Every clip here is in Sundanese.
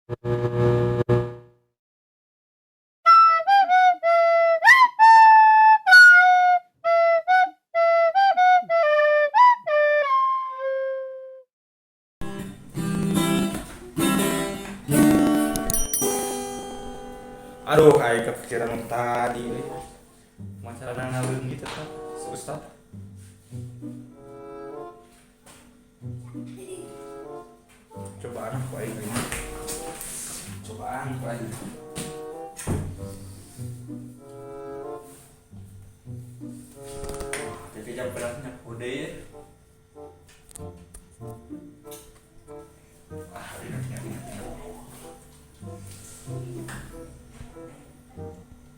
Aduh, aing kepikiran tadi euy. Masalah ngaleungit eta, si Ustad. Cobaan ku aing ini. Cobaan ku aing. Jadi jam berapnya kode ya? Ah, ini.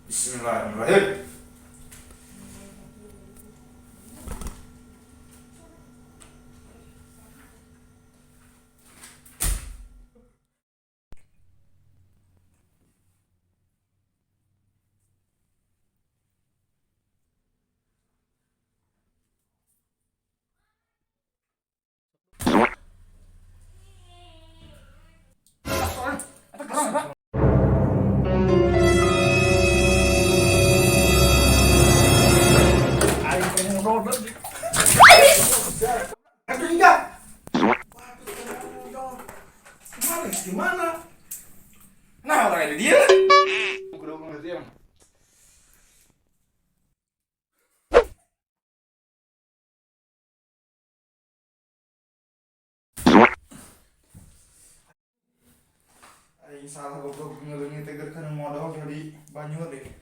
Bismillahirrahmanirrahim. Aing teh modal. Aduh, enggak. Gimana? Gimana? Nah, orang ini dia. Kudu ngerti emang. Aing salah, goblok, ngeleungit teh kana modal jadi banyu deh.